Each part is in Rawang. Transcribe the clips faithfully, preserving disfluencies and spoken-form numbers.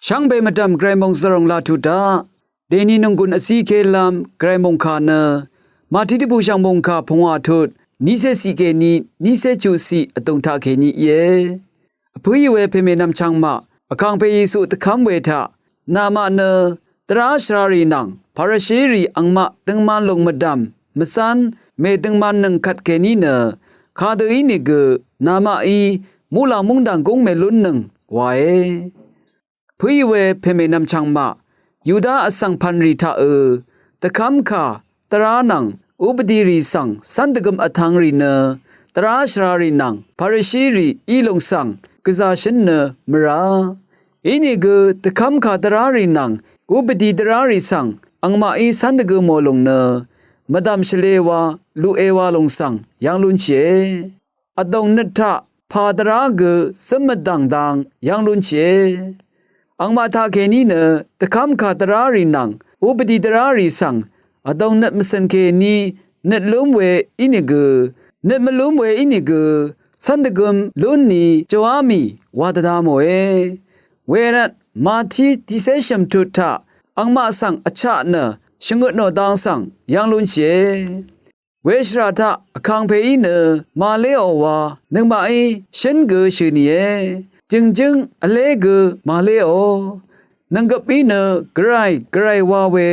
Shvngbe mvdv̀m gvray mòngzv̀ròng laq tut daq. Dèni nònggùn vzíkélv́m gvray mòngkà nø Màtí dvbùshv̀ng mòngkà pungwà tut nícé ciq kèní nícé chuq ciq vdùng taq kèní íe. Vpǿì we pèmènvm chvngmaq Vkàngpè Yesu dvkv́m we taq, namaq nø dvrá shvrarì nvng Parisherì angmaq døngman lòng mvdv̀m mvzv́n mèdøngman nøng kvt kèní nø kadø ínìgø namaqí muqlàng múngdàng gúng mèlúnnøng wae. Vpǿì we pèmènvm chvngmaq Yuda vsvng pv̀nrì taqø dvkv́mkà dvrá nvng uqbvdìrì svng cv́n dvgøm vtvngrì nø dvrá shvrarì nvng Parisherì í lòng svng gvzà shǿn nø mvrá. Inìgø dvkv́mkà dvrárì nvng uqbvdì dvrárì svng angmaqí cv́n dvgø mò lòng nø mvdv̀m shvlē wa luqe wa lòng svng yv́ng lúnshìe. Vdòng nøt taq pà dvrá gø zǿm mvdv̀ng dang yv́ng lúnshìe. Angmaq taq kèní nø dvkv́mkà dvrárì nvng uqbvdì dvrárì svng vdòng nøt mvcø̀n kèní nøt lúm we ínìgø, nøt mvlúm we ínìgø cv́n dvgøm lún ni jòá mì wa dvda mòe. Wervt Màtí tiqcé shø̀m tut taq angmaq svng vchaq nø shvngøt nò dang svng yv́ng lúnshìe. Weshvrà taq Vkàngpèí nø màléò wa nøngmaqí shǿn gø shø̀ nìe. Jø̀ngjǿng vlé gø màléò. Nv̀nggøpí nø gvray gvray wa we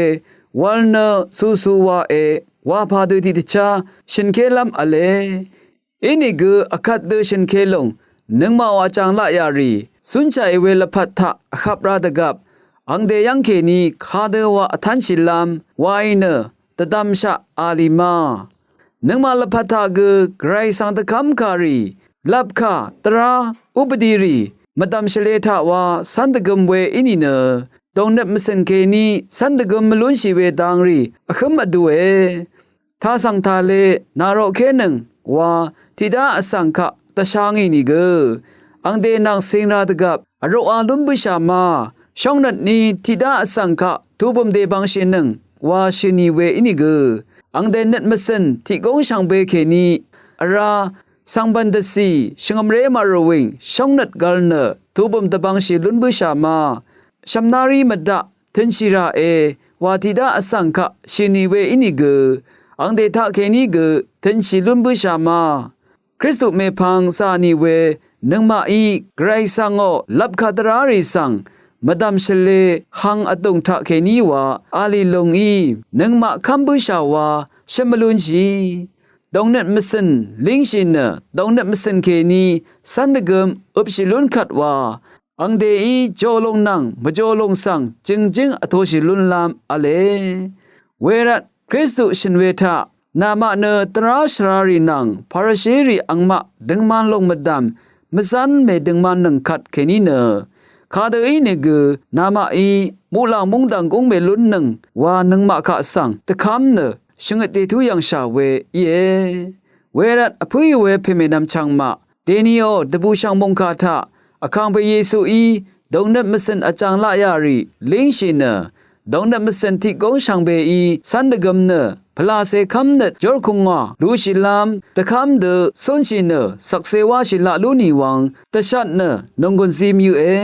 wv̄l nø cucu wa e wa pàdø tiqdvchá shø̀nkélv́m v̄le. Inìgø vkvt dø shø̀nke lòng nøngmaqò vjàng laqyà rì cúnshàì we lvpat taq vhøp ra dvgvp angde yv́ng kèní kadø wa vtv́nshìlv́m waì nø dvdvmshaq a lì ma. Nøngmaq lvpat taq gø gvray svng dvkv́mkà rì lvpkà dvrá uqbvdìrì mvdv̀m shvlē taq wa cv́n dvgøm we ínìnø dòngnøt mvcø̀n kèní cv́n dvgøm mvlúnshì we dangrì vhǿm vdue. Tasv̀ng tale nàroqkénøng wa tiqdá vsvng kaq dvsha ngì nìgø angde nvng cing ra dvgvp vroqa lún bǿshà ma. Shóngnøt ni tiqdá vsvng kaq tubø̀m dèbvngshìnøng wa shø̀ nì we ínìgø angde nøt mvcø̀n tiq góng shvngbe kèní vrá svngbv̀n dvcì shvngø̀mré màrvwìng shóngnøt gvl nø tubø̀m dvbvngshì lún bǿshà ma. Shv̀mnárí mvdaq tø̄nshì ràe wa tiqdá vsvng kaq shø̀ nì we ínìgø angde taqkèní gø tø̄nshì lún bǿshà ma. Kristu mèpvng zà nì we nøngmaqí gvray svngò lvpkà dvrárì svng mvdv̀m shvlē hang vdùng taqkèní wa a lì lùngí nøngmaq kv́m bǿshà wa shøt mvlúnshì. Dòngnøt mvcø̀n língshì nø dòngnøt mvcø̀n kèní cv́n dvgøm øpshì lún kvt wa angdeí jòlòng nvng mvjòlòng svng jø̀ngjǿng vtoshì lúnlv́m v̄le. Wervt Kristu shø̀n we taq namaq nø dvrá shvrarì nvng Parisherì angmaq døngman lòng mvdv̀m mvzv́n mèdøngman nøng kvt kèní nø kadø ínìgø namaqí muqlàng múngdàng gúng mèlúnnøng wa nøngmaq kaq svng dvkv́m nø shvngøt dètú yv̀ngshà we íe. Wervt vpǿì we pèmènvm chvngmaq dèniò dvbùshv̀ng mòngkà taq Vkàngpè Yesuí dòngnøt mvcø̀n vjàng laqyà rì língshì nø dòngnøt mvcø̀n tiq góng shvngbeí cv́n dvgøm nø pvlàcè kv́mnøt jórkungà lushìlv́m dvkv́m dø cúnshì nø shvkse wáshì laq lú nì wvng dvshvt nø nònggùn zi myøqe.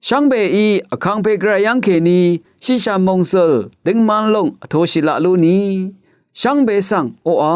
Shvngbeí Vkàngpè gvray yv́ng kèní shìshà mòngzø̀l døngman lòng vtoshì laq lú ni shvngbe svng oqà